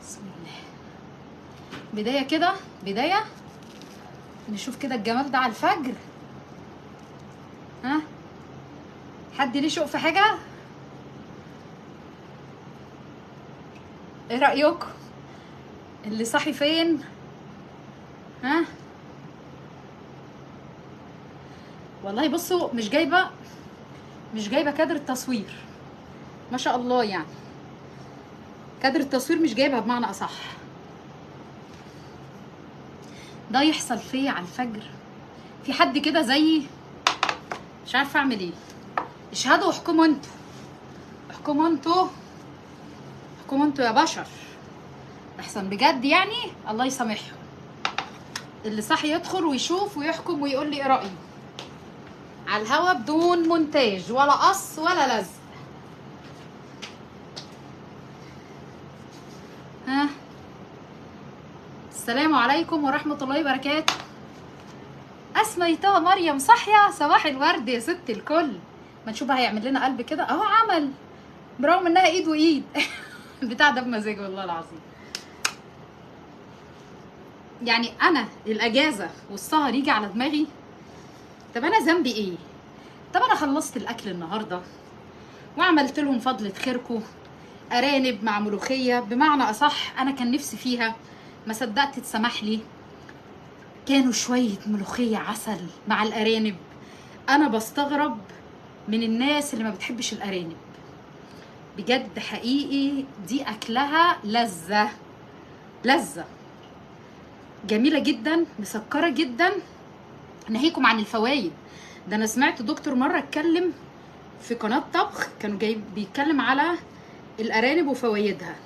بسم الله. بداية كده، بداية نشوف كده الجمال ده على الفجر. ها، حد ليه شوق في حاجة؟ ايه رأيكم؟ اللي صاحي فين؟ ها والله بصوا، مش جايبه كادر التصوير ما شاء الله، يعني كادر التصوير مش جايبها بمعنى اصح. ده يحصل فيا على الفجر؟ في حد كده زيي؟ مش عارفه اعمل ايه. اشهدوا واحكموا انتوا، احكموا انتوا، احكموا انتوا يا بشر احسن بجد يعني. الله يسامحهم. اللي صح يدخل ويشوف ويحكم ويقول لي ايه رايه على الهوا بدون مونتاج ولا قص ولا لزق. ها، السلام عليكم ورحمة الله وبركاته. أسميتها مريم صاحية، صباح الورد يا ست الكل. ما نشوف بقى هيعمل لنا قلب كده اهو، عمل برغم انها ايد وايد. البتاع ده بمزاج والله العظيم. يعني انا الاجازة والسهر يجي على دماغي. طب انا ذنبي ايه؟ طب انا خلصت الاكل النهارده وعملت لهم فضلة خيركم ارانب مع ملوخية، بمعنى اصح انا كان نفسي فيها، ما صدقت تسمح لي. كانوا شوية ملوخية عسل مع الارانب. انا بستغرب من الناس اللي ما بتحبش الارانب بجد، حقيقي دي اكلها لذة، لذة جميلة جدا، مسكره جدا. ناهيكم عن الفوائد. ده انا سمعت دكتور مرة اتكلم في قناة طبخ، كانوا جاي بيتكلم على الارانب وفوائدها.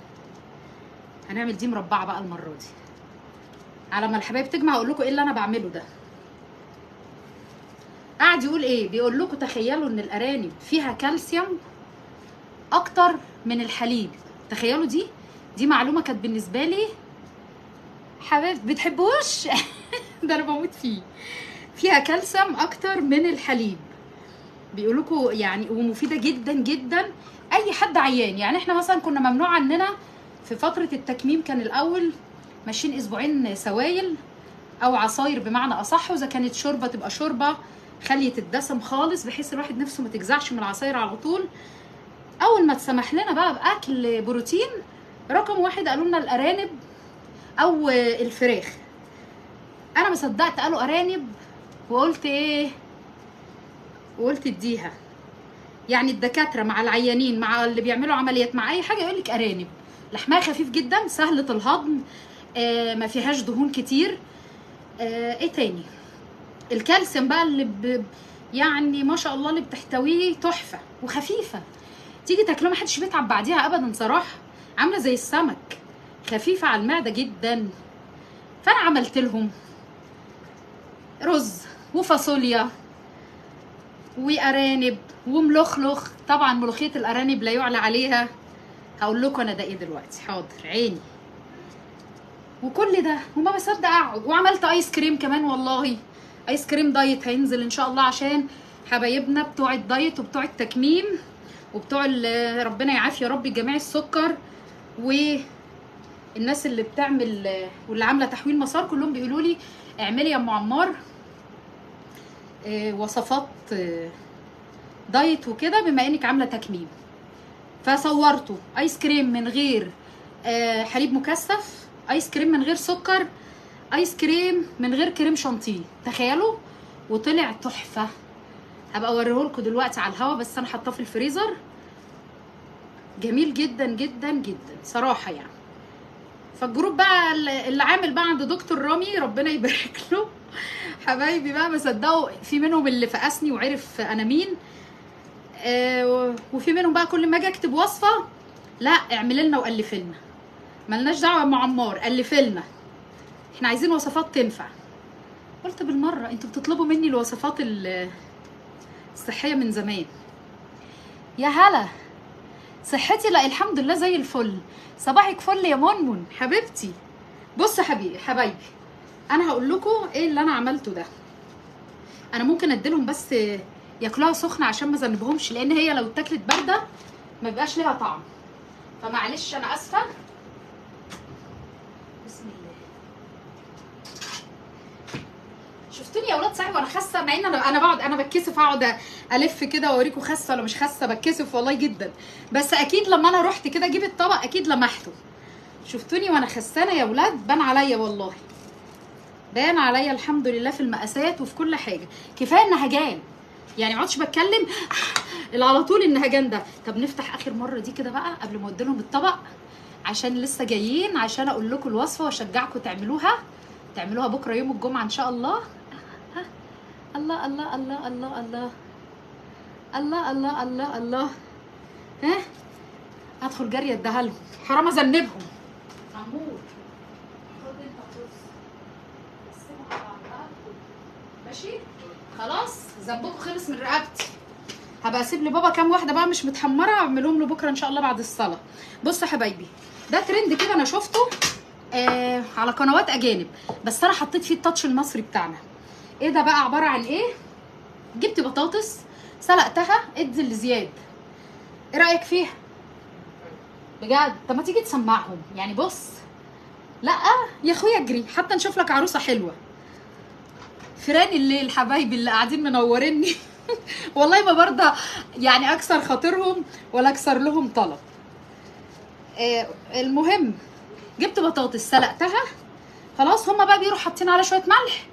هنعمل دي مربعه بقى المرة دي، على ما الحبايب تجمع اقول لكم ايه اللي انا بعمله ده. قاعد يقول ايه؟ بيقول لكم تخيلوا ان الارانب فيها كالسيوم اكتر من الحليب. تخيلوا، دي معلومة كانت بالنسبة لي. حبايب بتحبوش؟ ده انا بموت فيه. فيها كالسيوم اكتر من الحليب بيقولوا يعني، ومفيدة جدا جدا اي حد عيان. يعني احنا مثلا كنا ممنوع عننا في فترة التكميم، كان الاول ماشيين اسبوعين سوائل او عصاير بمعنى اصح، واذا كانت شوربة تبقى شوربة خالية الدسم خالص، بحيث الواحد نفسه ما تجزعش من العصاير على طول. اول ما اتسمح لنا بقى باكل بروتين، رقم واحد قالوا لنا الارانب او الفراخ. انا ما صدقت قالوا ارانب وقلت ايه، وقلت اديها. يعني الدكاترة مع العيانين مع اللي بيعملوا عمليات مع اي حاجة يقول لك ارانب، لحمها خفيف جدا، سهلة الهضم، ما فيهاش دهون كتير. ايه تاني؟ الكالسيوم بقى اللي يعني ما شاء الله اللي بتحتويه تحفة وخفيفة، تيجي تاكلها ما حدش بيتعب بعديها ابدا صراحة، عامله زي السمك، خفيفة على المعدة جدا. فانا عملت لهم رز وفاصوليا وارانب وملخلخ. طبعا ملوخية الارانب لا يعلى عليها، هقول لكم انا ده ايه دلوقتي، حاضر عيني. وكل ده وما بصدق اقعد. وعملت ايس كريم كمان، والله ايس كريم diet هينزل ان شاء الله عشان حبايبنا بتوع ال diet وبتوع التكميم وبتوع ربنا يعافي يا رب جميع السكر، والناس اللي بتعمل واللي عامله تحويل مسار كلهم بيقولوا لي اعملي يا ام عمار وصفات diet وكده بما انك عامله تكميم. فصورته ايس كريم من غير حليب مكثف، ايس كريم من غير سكر، ايس كريم من غير كريم شانتيه، تخيلوا، وطلع تحفة. هبقى اوريهولكوا دلوقتي على الهوا، بس انا حاطاه في الفريزر. جميل جدا جدا جدا صراحة يعني. فال group بقى اللي عامل بقى عند دكتور رامي ربنا يبارك له حبايبي بقى ما صدقوا، في منهم اللي فقسني وعرف انا مين، وفي منهم بقى كل ما اجي اكتب وصفه لا اعملي لنا والفي لنا، ملناش دعوه يا ام عمار، الفي لنا، احنا عايزين وصفات تنفع. قلت بالمرة انتوا بتطلبوا مني الوصفات الصحية من زمان. يا هلا صحتي، لا الحمد لله زي الفل. صباحك فل يا منمن حبيبتي. بصوا حبايبي انا هقول لكم ايه اللي انا عملته ده. انا ممكن اديلهم بس ياكلوها سخنة عشان ما ذنبهمش، لان هي لو اتاكلت باردة ما بيبقاش ليها طعم، فمعلش انا اسفه. شفتوني يا اولاد صحيح وانا خاسه؟ مع ان انا بقعد، انا بتكسف اقعد الف كده واوريكم خاسه ولا مش خاسه، بتكسف والله جدا. بس اكيد لما انا رحت كده اجيب الطبق اكيد لمحته. شفتوني وانا خسانه يا اولاد؟ بان عليا والله، بان عليا الحمد لله في المقاسات وفي كل حاجة. كفاية النهجان يعني، ما اقعدش بتكلم اللي على طول النهجان ده. طب نفتح اخر مرة دي كده بقى قبل ما اودي لهم الطبق، عشان لسه جايين، عشان اقول لكم الوصفة واشجعكم تعملوها، تعملوها بكره يوم الجمعة ان شاء الله. الله الله الله الله الله الله الله الله الله. ها هدخل جري اديها لهم، حرام اذنبهم. عمور خد انت رز، قسمها على بعضها. ماشي خلاص، ذنبكم خلص من رقبتي. هبقى اسيب لبابا كام واحدة بقى مش متحمره، اعملهم له بكره ان شاء الله بعد الصلاة. بصوا يا حبايبي، ده ترند كده انا شفته على قنوات اجانب، بس انا حطيت فيه التاتش المصري بتاعنا. ايه ده بقى؟ عبارة عن ايه؟ جبت بطاطس سلقتها، ادي لزياد. ايه رايك فيها؟ بجد؟ طب ما تيجي تسمعهم يعني. بص، لا يا اخويا اجري حتى نشوف لك عروسه حلوة. فران الليل حبايبي اللي قاعدين منوريني والله ما برضى يعني اكسر خاطرهم ولا اكسر لهم طلب. المهم جبت بطاطس سلقتها خلاص، هما بقى بيروحوا حاطين على شوية ملح،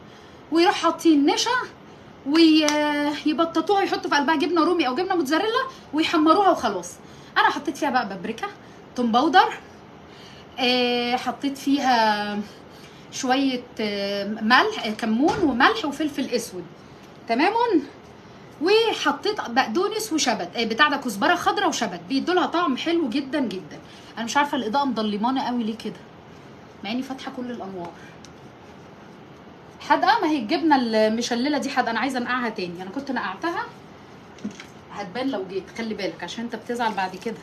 ويروحوا حاطين نشا، ويبططوها، يحطوا في قلبها جبنه رومي او جبنه موتزاريلا ويحمروها وخلاص. انا حطيت فيها بقى بابريكا، توم powder، حطيت فيها شوية ملح، كمون وملح وفلفل اسود، تمام. وحطيت بقدونس وشبت، بتاع ده كزبره خضراء وشبت، بيدوا لها طعم حلو جدا جدا. انا مش عارفه الاضاءة مضلمانه قوي ليه كده، مع اني فاتحة كل الانوار. حدقه، ما هي الجبنة المشلله دي حدقه، انا عايزه انقعها تاني، انا كنت نقعتها. هتبان لو جيت، خلي بالك عشان انت بتزعل بعد كده.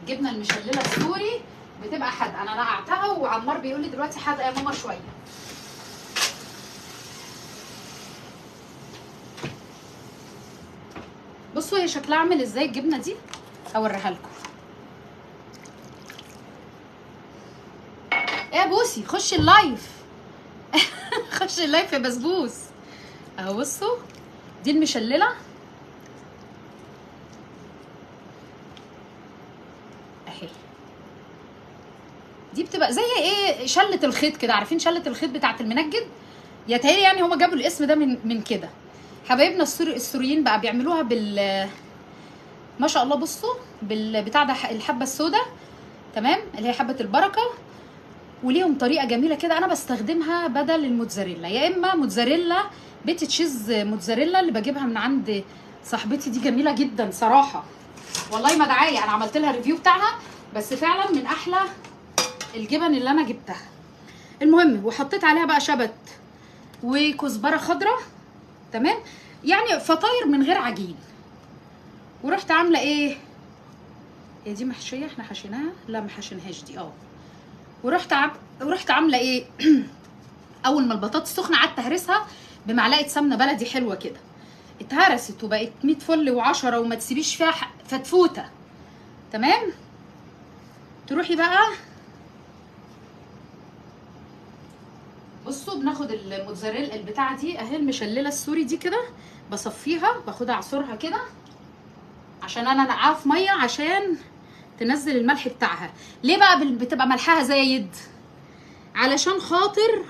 الجبنة المشلله السوري بتبقى حدقه، انا نقعتها وعمار بيقول لي دلوقتي حدقه يا ماما شوية. بصوا هي شكلها عامل ازاي الجبنة دي، اوريها لكم. ايه يا بوسي، خش ال live خش ال live يا بسبوس. اهو بصوا دي المشلله اهي، دي بتبقى زي ايه، شله الخيط كده، عارفين شله الخيط بتاعه المنجد؟ يا تهيألي يعني هما جابوا الاسم ده من كده. حبايبنا السوريين بقى بيعملوها بال، ما شاء الله. بصوا بالبتاع ده، الحبة السوداء، تمام، اللي هي حبه البركة. وليهم طريقه جميلة كده انا بستخدمها بدل الموتزاريلا، يا اما موتزاريلا بيت cheese موتزاريلا اللي بجيبها من عند صاحبتي، دي جميلة جدا صراحة والله، ما دعاية، انا عملت لها review بتاعها، بس فعلا من احلى الجبن اللي انا جبتها. المهم وحطيت عليها بقى شبت وكزبره خضراء، تمام، يعني فطاير من غير عجين. ورحت عامله ايه، هي دي محشيه، احنا حشيناها؟ لا ما حشيناهاش دي، اه. ورحت عامله ايه اول ما البطاطس سخنة قعدت اهرسها بمعلقه سمنه بلدي حلوة كده، اتهرست وبقت 100 فل و10، وما تسيبيش فيها فتفوته، تمام. تروحي بقى بصوا بناخد الموتزاريلا البتاعه دي اهي، المشلله السوري دي كده، بصفيها، باخدها اعصرها كده عشان انا نقعها في مية عشان تنزل الملح بتاعها. ليه بقى بتبقى ملحها زايد؟ علشان خاطر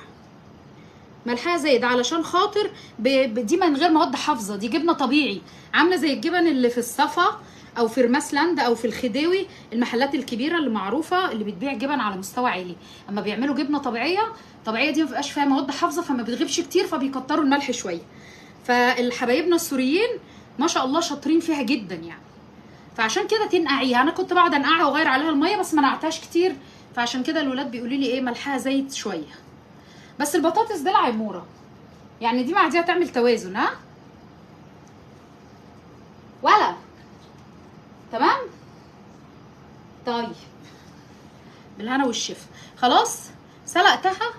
ملحها زايد، علشان خاطر دي من غير مواد حافظه، دي جبنه طبيعي، عامله زي الجبن اللي في الصفا او في رماسلاند او في الخديوي، المحلات الكبيرة اللي معروفة اللي بتبيع جبن على مستوى عالي. اما بيعملوا جبنه طبيعية، طبيعية دي ما بيبقاش فيها مواد حافظه، فما بتغيبش كتير، فبيكتروا الملح شوية. فالحبايبنا السوريين ما شاء الله شاطرين فيها جدا يعني، فعشان كده تنقعيها. انا كنت بقعد انقعها واغير عليها المية، بس ما نقعتهاش كتير، فعشان كده الولاد بيقولوا لي ايه ملحها زايد شوية. بس البطاطس دلع عموره يعني، دي مع دي هتعمل توازن. ها ولا تمام؟ طيب بالهنا والشفا. خلاص سلقتها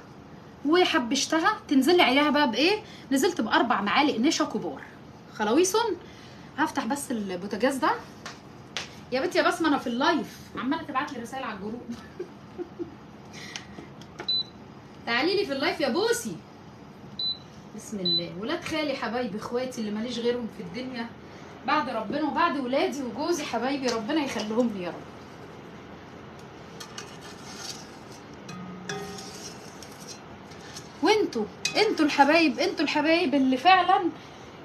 وحبشتها. تنزلي عليها بقى بايه؟ نزلت ب4 معالق نشا كبار خلاويصن. هفتح بس البوتاجاز ده يا بنتي يا بسمه، انا في ال live عماله تبعت لي رسائل على ال group. تعالي لي في ال live يا بوسي. بسم الله. ولاد خالي حبايبي اخواتي اللي ماليش غيرهم في الدنيا بعد ربنا وبعد ولادي وجوزي حبايبي، ربنا يخليهم لي يا رب. وانتوا الحبايب، انتوا الحبايب اللي فعلا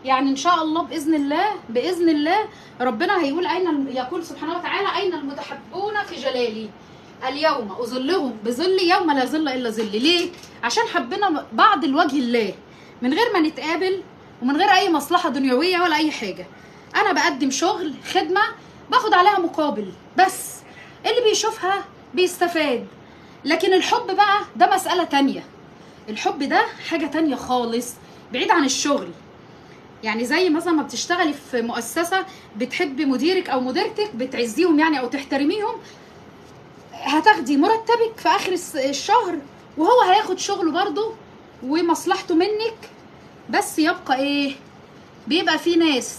يعني ان شاء الله باذن الله باذن الله ربنا هيقول اين، يقول سبحانه وتعالى اين المتحبون في جلالي اليوم اظلهم بظلي يوم لا ظل الا ظلي. ليه؟ عشان حبينا بعض لوجه الله من غير ما نتقابل ومن غير اي مصلحة دنيوية ولا اي حاجة. انا بقدم شغل خدمة باخد عليها مقابل، بس اللي بيشوفها بيستفاد. لكن الحب بقى ده مسالة تانية، الحب ده حاجة تانية خالص بعيد عن الشغل. يعني زي مثلا ما بتشتغلي في مؤسسة بتحبي مديرك او مديرتك، بتعزيهم يعني او تحترميهم، هتاخدي مرتبك في اخر الشهر وهو هياخد شغله برضه ومصلحته منك. بس يبقى ايه، بيبقى في ناس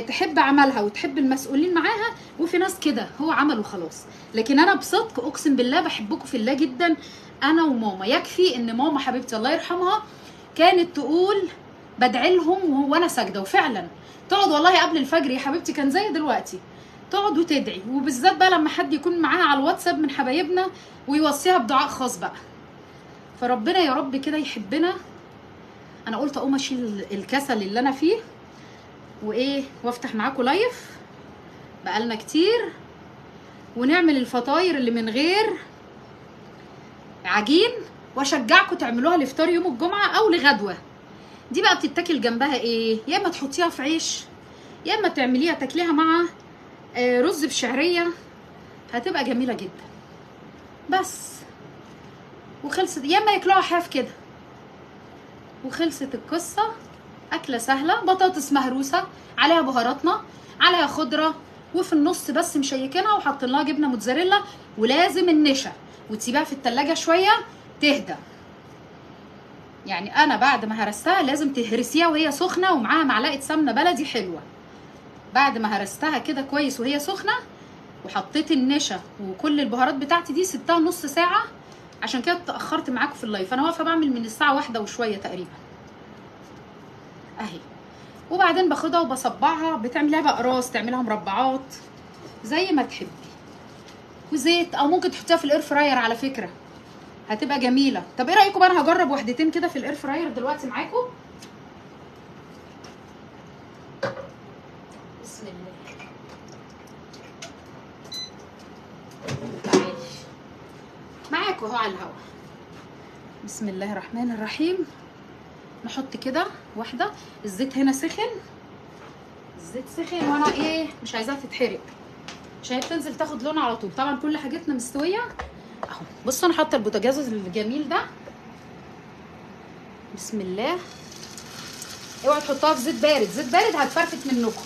تحب عملها وتحب المسؤولين معاها، وفي ناس كده هو عمله خلاص. لكن انا بصدق اقسم بالله بحبكم في الله جدا، انا وماما. يكفي ان ماما حبيبتي الله يرحمها كانت تقول بدعي لهم وانا ساجدة، وفعلا تقعد والله قبل الفجر يا حبيبتي كان زي دلوقتي تقعد وتدعي، وبالذات بقى لما حد يكون معاها على الواتساب من حبايبنا ويوصيها بدعاء خاص بقى. فربنا يا رب كده يحبنا. انا قلت اقوم اشيل الكسل اللي انا فيه وايه وافتح معاكم live بقالنا كتير، ونعمل الفطاير اللي من غير عجين، واشجعكم تعملوها لفطار يوم الجمعة او لغدوه. دي بقى بتتاكل جنبها ايه، يا اما تحطيها في عيش، يا اما تعمليها تاكليها مع رز بشعريه، هتبقى جميلة جدا. بس وخلصت، يا اما ياكلوها حاف كده وخلصت القصة. اكله سهلة، بطاطس مهروسه عليها بهاراتنا، عليها خضرة، وفي النص بس مشيكينها وحاطين لها جبنه موتزاريلا، ولازم النشا، وتسيبها في التلاجة شوية تهدى. يعني انا بعد ما هرستها لازم تهرسيها وهي سخنة ومعاها معلقه سمنه بلدي حلوة. بعد ما هرستها كده كويس وهي سخنة وحطيت النشا وكل البهارات بتاعتي دي، سبتها نص ساعة، عشان كده اتاخرت معاكم في ال live. انا واقفة بعمل من الساعة 1 وشوية تقريبا اهي. وبعدين باخدها وبصبعها، بتعمليها بقى قراص، تعملها مربعات زي ما تحبي، وزيت، او ممكن تحطيها في ال air fryer على فكرة هتبقى جميلة. طب ايه رايكم انا هجرب واحدتين كده في ال air fryer دلوقتي معاكم. بسم الله. تعالي معاكم اهو على الهوا. بسم الله الرحمن الرحيم. نحط كده واحدة. الزيت هنا سخن، الزيت سخن، وانا ايه مش عايزاها تتحرق عشان هي بتنزل تاخد لون على طول. طبعا كل حاجتنا مستوية اهو. بصوا انا حاطه البوتاجاز الجميل ده. بسم الله. اوعوا تحطوها في زيت بارد، زيت بارد هتفرفت منكم.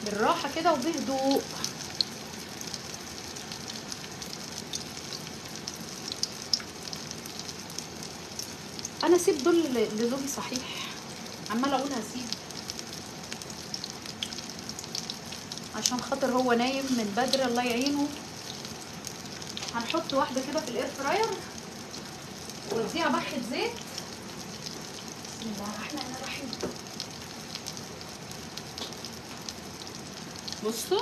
بالراحة كده وبهدوء. انا اسيب دول لزوجي صحيح، عماله اقول هسيب عشان خاطر هو نايم من بدري الله يعينه. هنحط واحدة كده في الاير فراير واديها بحه زيت. بسم الله الرحمن الرحيم. بصوا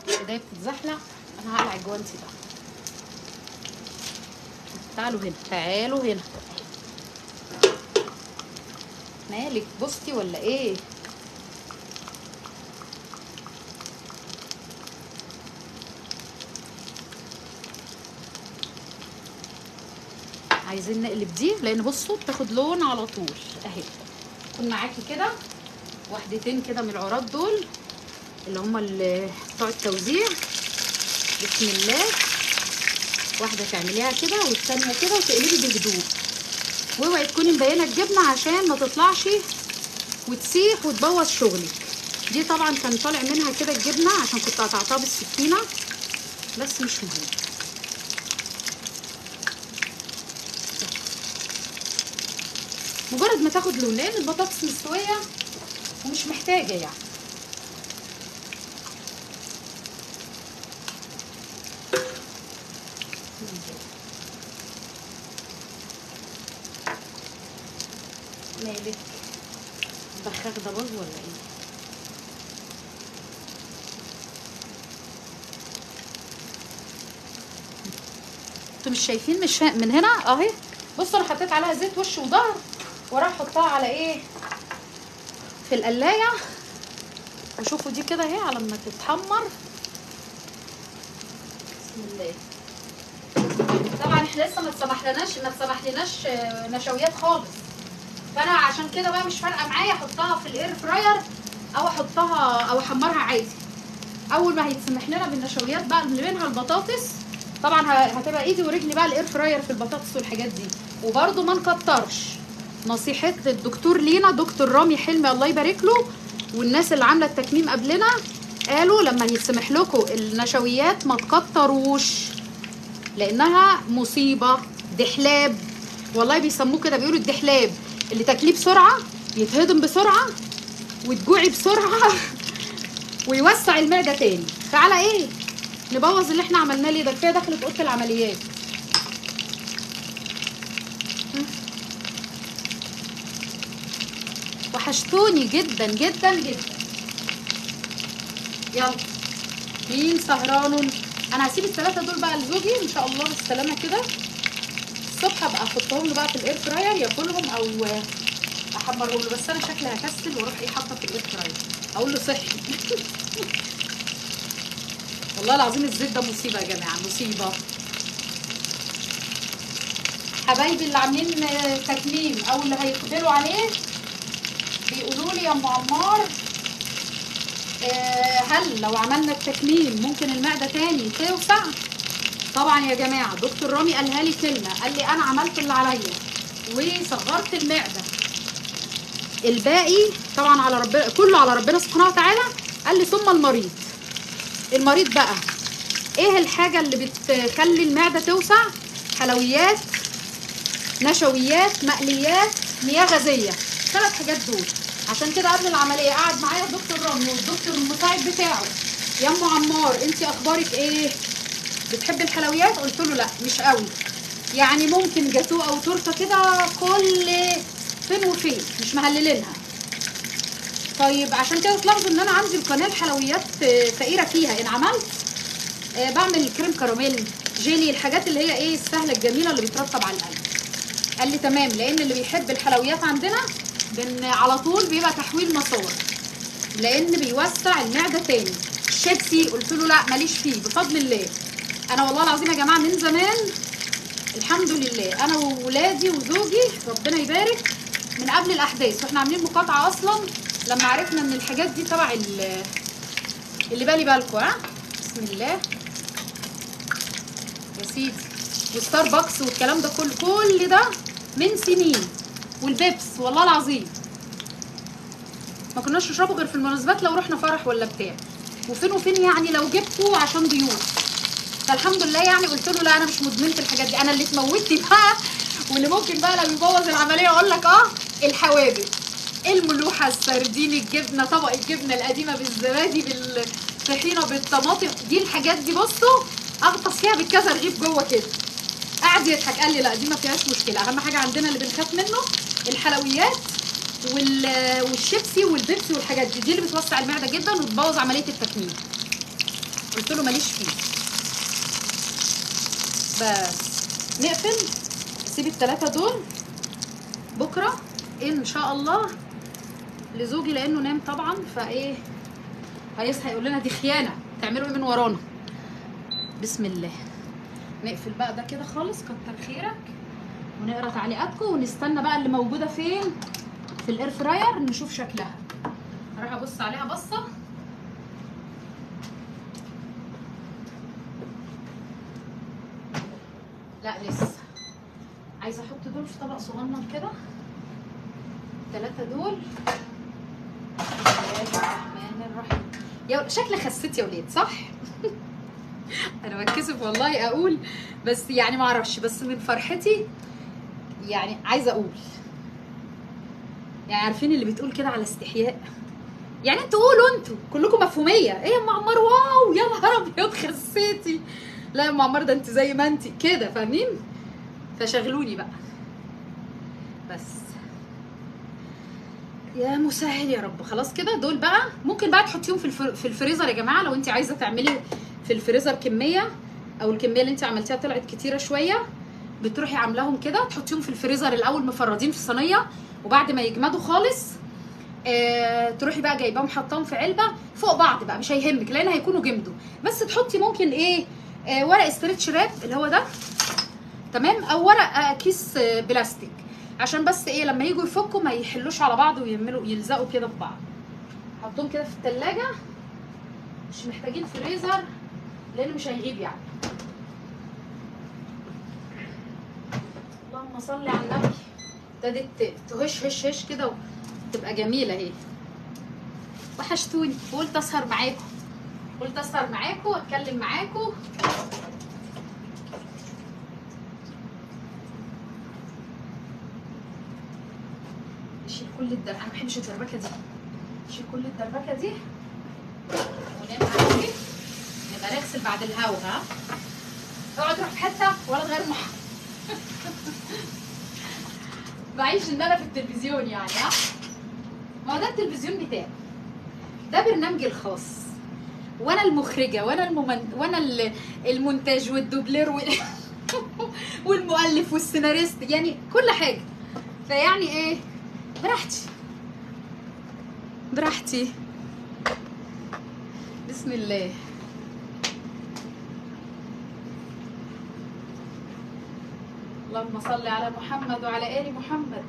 ايديا بتتزحلق، انا هقلع الجوانتي ده. تعالوا هنا، تعالوا هنا. مالك بصتي ولا ايه؟ عايزين نقلب دي لان بصوا بتاخد لون على طول اهي. كن معاكي كده واحدتين كده من العراض دول اللي هما اللي بتوع التوزيع. بسم الله. واحدة تعمليها كده والثانية كده وتقلبي بهدوء، واوعي تكوني مبينة الجبنة عشان ما تطلعش وتسيح وتبوظ شغلك. دي طبعا كان طالع منها كده الجبنة عشان كنت قطعتها بالسكينة، بس مش مهم. مجرد ما تاخد لونين البطاطس مستوية ومش محتاجه يعني. مالك البخاخ ده باظ ولا ايه؟ انتوا مش شايفين؟ مش من هنا اهي. بصوا انا حطيت عليها زيت وش وظهر، وراح احطها على ايه في القلايه، وشوفوا دي كده اهي على ما تتحمر. بسم الله. طبعا احنا لسه ما اتسمحلناش نشويات خالص، فانا عشان كده بقى مش فارقه معايا احطها في ال air fryer او احطها او احمرها عادي. اول ما هيتسمح لنا بالنشويات بقى اللي منها البطاطس، طبعا هتبقى ايدي ورجلي بقى ال air fryer في البطاطس والحاجات دي. وبرده ما نكترش، نصيحة الدكتور لينا دكتور رامي حلمي الله يبارك له، والناس اللي عامله التكميم قبلنا قالوا لما يتسمح لكم النشويات ما تكتروش لانها مصيبة. دحلاب والله بيسموه كده، بيقولوا الدحلاب اللي تاكليه بسرعة يتهضم بسرعة وتجوعي بسرعة ويوسع المعدة تاني. فعلى ايه نبوظ اللي احنا عملناه ليه؟ ده كفاية دخلت اوضة العمليات. وحشتوني جدا جدا جدا. يلا مين سهران؟ انا هسيب الثلاثة دول بقى لزوجي ان شاء الله بالسلامة كده. الصبح ابقى احطهم له بقى في ال air fryer ياكلهم او احمرهم له، بس انا شكلي هكسل واروح ايه حاطه في ال air fryer اقول له صحي. والله العظيم الزيت ده مصيبة يا جماعة، مصيبة. حبايبي اللي عاملين تكميم او اللي هيقبلوا عليه بيقولوا لي يا ام عمار هل لو عملنا التكميم ممكن المعدة تاني توسع؟ طبعا يا جماعة دكتور رامي قالها لي كلمة، قال لي انا عملت اللي عليا وصغرت المعدة، الباقي طبعا على ربنا، كله على ربنا سبحانه وتعالى. قال لي ثم المريض. المريض بقى ايه الحاجة اللي بتخلي المعدة توسع؟ حلويات، نشويات، مقليات، مياه غازية، ثلاث حاجات دول. عشان كده قبل العملية قعد معايا الدكتور رامي والدكتور المساعد بتاعه، يا ام عمار انت اخبارك ايه؟ بتحبي الحلويات؟ قلت له لا مش قوي، يعني ممكن جاتوه او تورته كده كل فين وفين، مش مهللينها. طيب عشان كده تلاحظوا ان انا عندي القناة الحلويات فقيرة فيها، ان عملت بعمل كريم كراميل، جيلي، الحاجات اللي هي ايه السهلة الجميلة اللي بترطب على القلب. قال لي تمام، لان اللي بيحب الحلويات عندنا على طول بيبقى تحويل مسار، لان بيوسع المعدة تاني. الشيبسي قلت له لا ماليش فيه بفضل الله. انا والله العظيم يا جماعة من زمان الحمد لله انا وولادي وزوجي ربنا يبارك من قبل الاحداث واحنا عاملين مقاطعه اصلا لما عرفنا ان الحاجات دي تبع اللي بالي بالكم. ها بسم الله يا سيدي. وستاربكس والكلام ده كله، كل ده من سنين، والبيبس والله العظيم ما كناش نشربه غير في المناسبات لو رحنا فرح ولا بتاع، وفين وفين يعني لو جبته عشان ضيوف. فالحمد لله يعني قلت له لا انا مش مدمنه الحاجات دي، انا اللي تموتني بقى واللي ممكن بقى لو يبوظ العملية اقول لك الحوادق، الملوحه، السردين، الجبنة، طبق الجبنة القديمة بالزبادي بالطحينه بالطماطم، دي الحاجات دي بصوا اغطس فيها بالكذا رغيف جوه كده. قعد يضحك قال لي لا دي ما فيهاش مشكلة، اهم حاجة عندنا اللي بنخاف منه الحلويات والشيبسي والبيبسي والحاجات دي، دي اللي بتوسع المعدة جدا وتبوظ عملية التكميم. قلت له ماليش فيه. بس نقفل، سيب الثلاثة دول بكره ان شاء الله لزوجي لانه نام طبعا، فايه هيصحى يقول لنا دي خيانة تعملوا ايه من ورانا. بسم الله. نقفل بقى ده كده خالص، كتر خيرك، ونقرا تعليقاتكم ونستنى بقى اللي موجودة فين في ال air fryer نشوف شكلها. هروح ابص عليها بصة. لا لسه عايزه احط دول في طبق صغنن كده، الثلاثة دول. بسم الله الرحمن الرحيم. يا شكل خسيت يا ولاد صح؟ انا بتكسف والله اقول، بس يعني ما اعرفش، بس من فرحتي يعني عايزه اقول. يعني عارفين اللي بتقول كده على استحياء، يعني انتوا قولوا، انتوا كلكم مفهوميه. ايه يا ام عمار واو يا نهار ابيض خسيتي، لا يا ام عمار ده انت زي ما انت كده، فاهمين؟ فشغلوني بقى. بس يا مسهل يا رب. خلاص كده دول بقى ممكن بقى تحطيهم في الفريزر يا جماعة، لو انت عايزه تعملي في الفريزر كمية، او الكمية اللي انت عملتيها طلعت كتيرة شوية، بتروحي عاملاهم كده تحطيهم في الفريزر الاول مفردين في صينية، وبعد ما يجمدوا خالص تروحي بقى جايباهم حطاهم في علبة فوق بعض بقى، مش هيهمك لان هيكونوا جمدوا. بس تحطي ممكن ايه ورق stretch wrap اللي هو ده، تمام، او ورق كيس بلاستيك، عشان بس ايه لما يجوا يفكوا ما يحلوش على بعض ويعملوا يلزقوا كده في بعض. حطهم كده في التلاجة، مش محتاجين فريزر لانه مش هيغيب يعني. اللهم صل على النبي. ابتدت تهش هش هش كده وتبقى جميلة اهي. وحشتوني وقلت اسهر معاكم، قلت اسهر معاكم واتكلم معاكم. شيل كل الدربكه، انا ما بحبش الدربكه دي. شيل كل الدربكه دي ونعمل ايه؟ نبقى نغسل بعد الهوا. ها اوعى تروح في حتة ولا تغير محل. بعيش ان انا في التلفزيون يعني. ها ما هو ده التلفزيون بتاعي، ده برنامجي الخاص، وانا المخرجة وانا وانا المونتاج والدوبلير والمؤلف والسيناريست، يعني كل حاجة. فيعني ايه، براحتي براحتي. بسم الله. اللهم صل على محمد وعلى آل محمد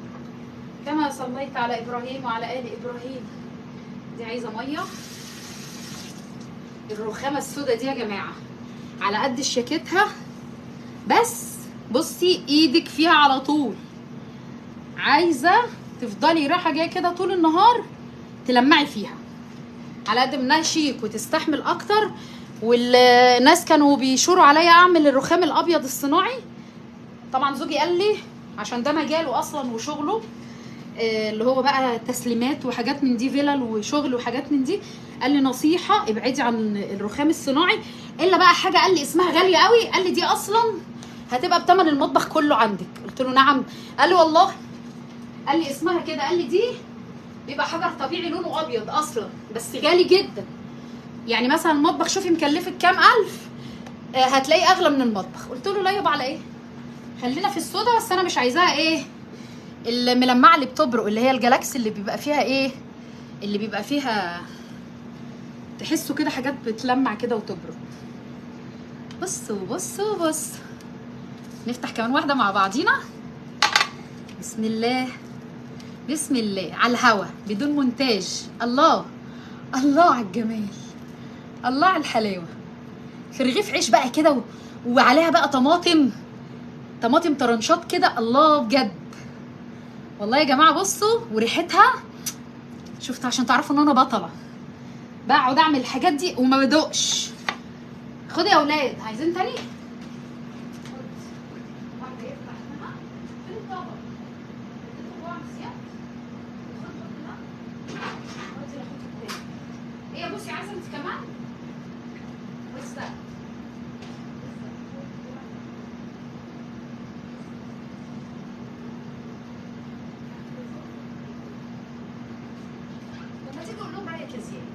كما صليت على إبراهيم وعلى آل إبراهيم. دي عايزة مية. الرخامة السوداء دي يا جماعة على قد شياكتها، بس بصي ايدك فيها على طول، عايزة تفضلي رايحة جاية كده طول النهار تلمعي فيها، على قد ما انها شيك وتستحمل اكتر. والناس كانوا بيشوروا عليا اعمل الرخام الابيض الصناعي، طبعا زوجي قال لي عشان ده مجاله اصلا وشغله اللي هو بقى تسليمات وحاجات من دي، فيلل وشغل وحاجات من دي، قال لي نصيحة ابعدي عن الرخام الصناعي، الا بقى حاجة قال لي اسمها غالية قوي، قال لي دي اصلا هتبقى بتمن المطبخ كله عندك. قلت له نعم؟ قال لي والله، قال لي اسمها كده، قال لي دي بيبقى حجر طبيعي لونه ابيض اصلا بس غالي جدا، يعني مثلا المطبخ شوفي مكلفك كام الف، هتلاقيه اغلى من المطبخ. قلت له لا يابا على ايه، خلينا في السودا، بس انا مش عايزاها ايه الملمعه اللي بتبرق، اللي هي الجلاكسي اللي بيبقى فيها ايه، اللي بيبقى فيها تحسوا كده حاجات بتلمع كده وتبرق. بصوا بصوا بص، نفتح كمان واحدة مع بعضينا. بسم الله بسم الله، على الهوا بدون مونتاج. الله الله على الجمال، الله على الحلاوة. في رغيف عيش بقى كده وعليها بقى طماطم، طماطم طرنشات كده، الله بجد والله يا جماعة. بصوا وريحتها، شفتوا عشان تعرفوا ان انا بطلة بقعد اعمل الحاجات دي وما بدقش. خدوا يا اولاد، عايزين تاني؟ ايه يا بصي، عايزه انت كمان؟ بس لما تيجي اقول لهم رايك يا زياد،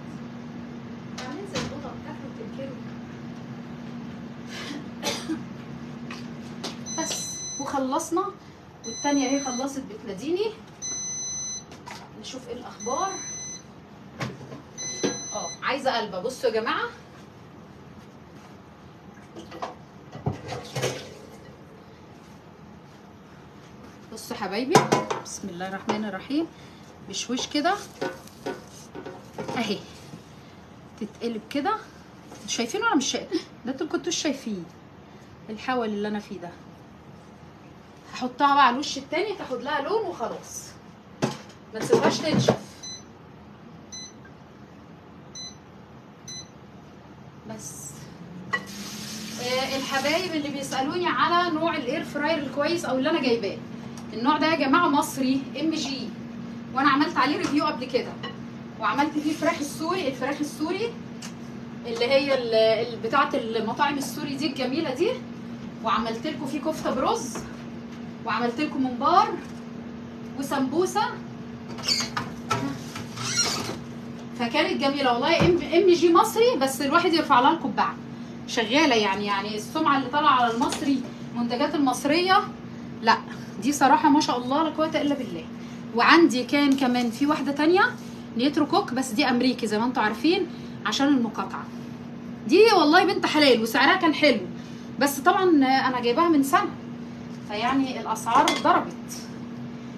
عاملين زي القطط بتاكلوا وتنكروا. بس وخلصنا، والتانية اهي خلصت بتناديني. نشوف ايه الاخبار. عايزه قلبه. بصوا يا جماعة، بصوا حبايبي، بسم الله الرحمن الرحيم. بشويش كده اهي، تتقلب كده. شايفين ولا مش شايفين؟ ده انتوا كنتوش شايفين الحول اللي انا فيه ده. هحطها بقى على الوش التاني تاخد لها لون وخلاص، ما تسيبهاش تنشف. بس الحبايب اللي بيسالوني على نوع ال air fryer الكويس او اللي انا جايباه، النوع ده يا جماعة مصري MG، وانا عملت عليه review قبل كده، وعملت فيه فراخ السوري، الفراخ السوري اللي هي بتاعه المطاعم السوري دي الجميلة دي، وعملت لكم فيه كفته برز، وعملت لكم ممبار وسمبوسه. فكانت جميلة والله. ام جي مصري، بس الواحد يرفع لها القبعة، شغالة يعني السمعة اللي طالعه على المصري، المنتجات المصرية، لا دي صراحة ما شاء الله لا قوة الا بالله. وعندي كان كمان في واحدة تانية نيترو كوك، بس دي امريكي زي ما انتم عارفين عشان المقاطعة. دي والله بنت حلال وسعرها كان حلو، بس طبعا انا جايباها من سنة، فيعني الاسعار ضربت.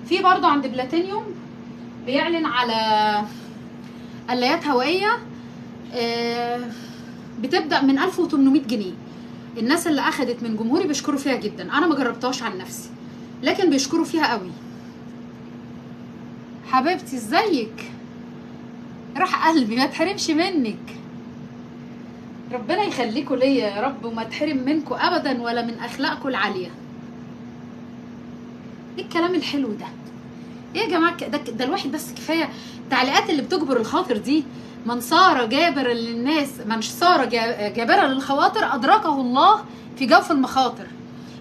في برضو عند بلاتينيوم بيعلن على قلايات هوائية بتبدا من 1800 جنيه. الناس اللي اخدت من جمهوري بيشكروا فيها جدا، انا ما جربتهاش عن نفسي لكن بيشكروا فيها قوي. حبيبتي ازيك؟ راح قلبي، ما تحرمش منك، ربنا يخليكوا ليا يا رب وما تحرم منكوا ابدا ولا من اخلاقكوا العالية. ايه الكلام الحلو ده؟ ايه يا جماعة ده الواحد بس كفاية التعليقات اللي بتجبر الخاطر دي. من صار جابرا للناس، من صار جابرا للخواطر ادركه الله في جوف المخاطر.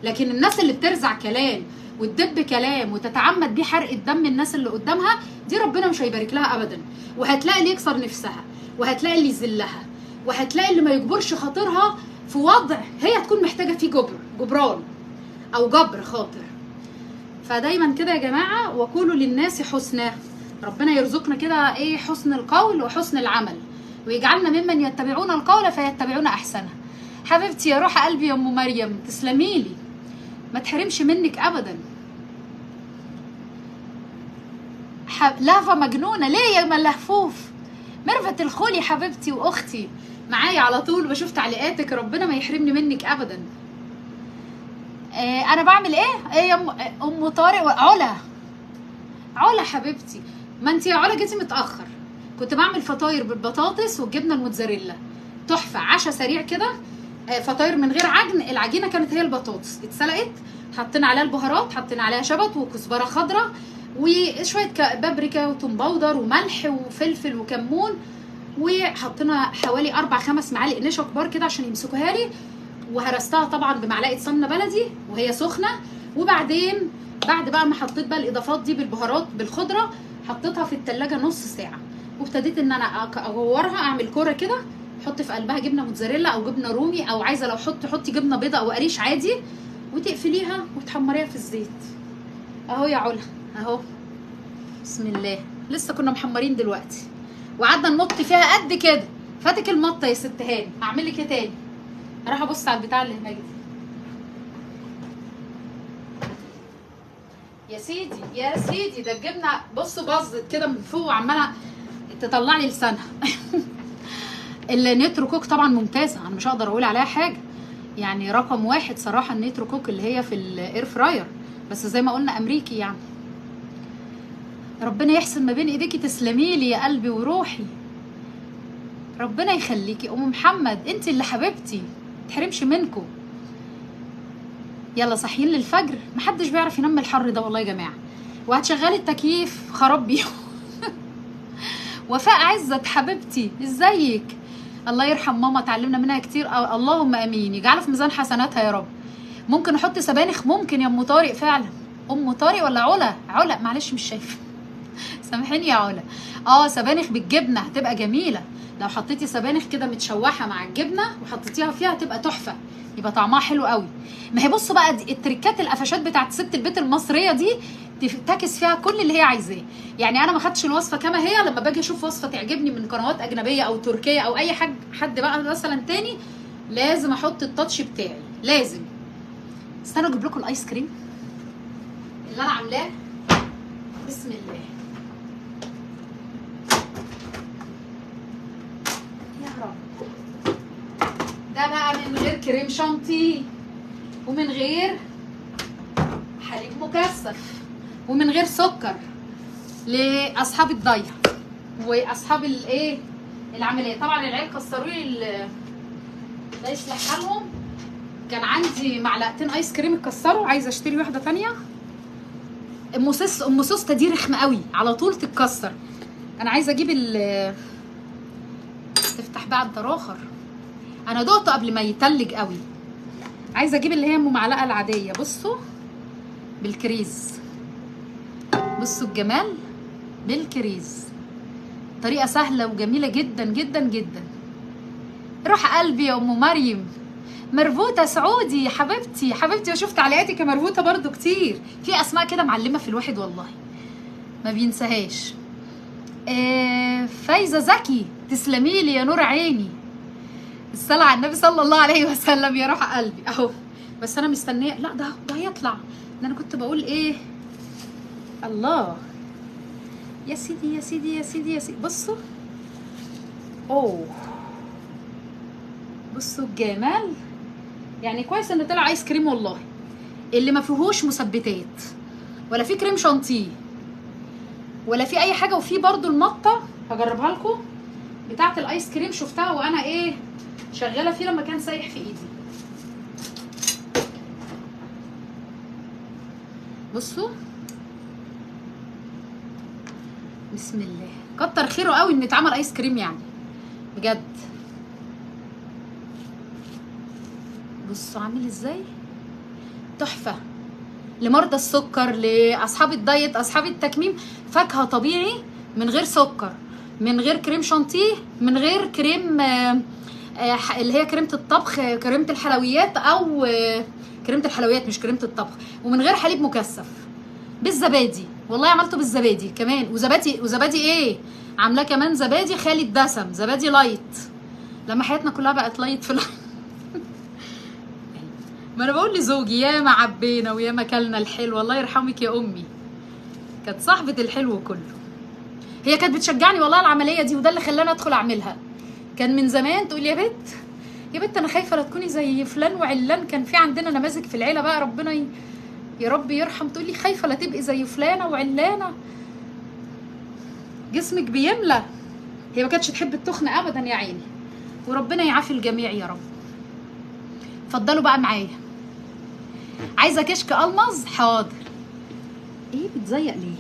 لكن الناس اللي بترزع كلام وتدب كلام وتتعمد بيه حرق الدم الناس اللي قدامها دي، ربنا مش هيبارك لها ابدا. وهتلاقي اللي يكسر نفسها، وهتلاقي اللي يذلها، وهتلاقي اللي ما يجبرش خاطرها في وضع هي تكون محتاجه فيه جبران او جبر خاطر. فدايما كده يا جماعة، وقولوا للناس حسنا. ربنا يرزقنا كده ايه، حسن القول وحسن العمل، ويجعلنا ممن يتبعون القول فيتبعون احسنه. حبيبتي يا روح قلبي يا ام مريم، تسلميلي، ما تحرمش منك ابدا. لهفة مجنونة ليه يا ملهفوف؟ ميرفت الخولي حبيبتي واختي معايا على طول، بشوف تعليقاتك، ربنا ما يحرمني منك ابدا. انا بعمل ايه؟ ايه يا ام طارق؟ علا، علا حبيبتي، ما انت يا علا جيتي متاخر. كنت بعمل فطاير بالبطاطس والجبنه الموتزاريلا، تحفة، عشا سريع كده، فطاير من غير عجن. العجينة كانت هي البطاطس، اتسلقت، حطينا عليها البهارات، حطينا عليها شبت وكزبره خضراء وشوية بابريكا وتوم powder وملح وفلفل وكمون، وحطينا حوالي 4 5 معالق نشا كبار كده عشان يمسكوها لي، وهرستها طبعا بمعلقه سمنه بلدي وهي سخنة. وبعدين بعد بقى ما حطيت بقى الاضافات دي بالبهارات بالخضره، حطيتها في التلاجة نص ساعة، وابتديت ان انا اجورها، اعمل كورة كده، احط في قلبها جبنه موتزاريلا او جبنه رومي، او عايزه لو حطي جبنه بيضة او قريش عادي، وتقفليها وتحمريها في الزيت. اهو يا علا اهو، بسم الله، لسه كنا محمرين دلوقتي وقعدنا نمط فيها قد كده. فاتك المطه يا ست هاني، هعمل لك ايه تاني؟ هروح ابص على البتاع اللي هناك دي. يا سيدي يا سيدي، ده الجبنة بصوا باظت كده من فوق وعماله تطلع لي لسانها. النيترو كوك طبعا ممتازة، انا مش هقدر اقول عليها حاجة، يعني رقم 1 صراحة النيترو كوك اللي هي في ال air fryer، بس زي ما قلنا امريكي يعني. ربنا يحسن ما بين ايديكي، تسلمي لي يا قلبي وروحي، ربنا يخليكي. ام محمد انت اللي حبيبتي، متحرمش منكم. يلا صاحيين للفجر، محدش بيعرف ينام الحر ده والله يا جماعة، وهتشغلي التكييف خراب بيهم. وفاء عزت حبيبتي ازيك؟ الله يرحم ماما، اتعلمنا منها كتير، اللهم امين، يجعله في ميزان حسناتها يا رب. ممكن احط سبانخ؟ ممكن يا ام طارق فعلا. ام طارق ولا علا؟ علا معلش مش شايفه، سامحيني يا علا. سبانخ بالجبنه هتبقى جميلة، لو حطيتي سبانخ كده متشوحه مع الجبنة وحطيتيها فيها هتبقى تحفة، يبقى طعمها حلو قوي. ما هي بصوا بقى دي التركات، القفشات بتاعت ست البيت المصرية دي تفتكس فيها كل اللي هي عايزاه. يعني انا ما خدتش الوصفة كما هي، لما باجي اشوف وصفه تعجبني من قنوات اجنبية او تركيه او اي حد بقى مثلا تاني، لازم احط ال touch بتاعي، لازم. استنوا اجيب لكم الايس كريم اللي انا عاملاه. بسم الله يا رب. ده بقى من غير كريم شانتيه ومن غير حليب مكثف ومن غير سكر، لاصحاب الضيعة واصحاب الايه العملية. طبعا العيال كسروا لي، ده يصلح حالهم. كان عندي معلقتين ايس كريم اتكسروا، عايزه اشتري واحدة ثانية. ام سوسته دي رخمة قوي، على طول تتكسر. انا عايزه اجيب تفتح بقى الدراخر، انا دقته قبل ما يتلج قوي. عايزه اجيب اللي هي ام معلقه العادية. بصوا بالكريز، بصوا الجمال بالكريز. طريقه سهلة وجميلة جدا جدا جدا. روح قلبي يا ام مريم. مربوطة سعودي حبيبتي، حبيبتي، وشفت تعليقاتك يا مربوطة برضو كتير. في اسماء كده معلمه في الواحد والله ما بينساهاش. فايزه زكي، تسلمي لي يا نور عيني. الصلاة على النبي صلى الله عليه وسلم يا روح قلبي. اهو بس انا مستنيه، لا ده هيطلع. ده انا كنت بقول ايه. الله يا سيدي يا سيدي يا سيدي يا سيدي. بصوا، اوه بصوا الجمال. يعني كويس ان طلع ايس كريم والله، اللي ما فيهوش مثبتات ولا في كريم شانتيه ولا في اي حاجة. وفي برضو المطه هجربها لكم بتاعه الايس كريم، شفتها وانا ايه شغالة فيه لما كان سايح في ايدي. بصوا بسم الله، كتر خيره قوي ان اتعمل ايس كريم يعني بجد. بصوا عامل ازاي، تحفة لمرضى السكر، لاصحاب الدايت، اصحاب التكميم. فاكهة طبيعي من غير سكر، من غير كريم شانتيه، من غير كريم اللي هي كريمة الطبخ، كريمة الحلويات، او كريمة الحلويات مش كريمة الطبخ، ومن غير حليب مكثف، بالزبادي. والله عملته بالزبادي كمان، وزبادي ايه عاملاه كمان، زبادي خالي الدسم، زبادي light. لما حياتنا كلها بقت light في ما انا بقول لزوجي يا ما عبينا ويا ما كلنا الحلو، الله يرحمك يا امي، كانت صاحبه الحلو كله. هي كانت بتشجعني والله العملية دي، وده اللي خلاني ادخل اعملها. كان من زمان تقول يا بت يا بت انا خايفة لا تكوني زي فلان وعلان، كان في عندنا نماذج في العيلة بقى، ربنا يا رب يرحم. تقول لي خايفة لا تبقي زي فلانه وعلانه، جسمك بيملى. هي ما كانتش تحب التخن ابدا يا عيني، وربنا يعافي الجميع يا رب. اتفضلوا بقى معايا. عايزه كشك المظ؟ حاضر. ايه بتزيق ليه؟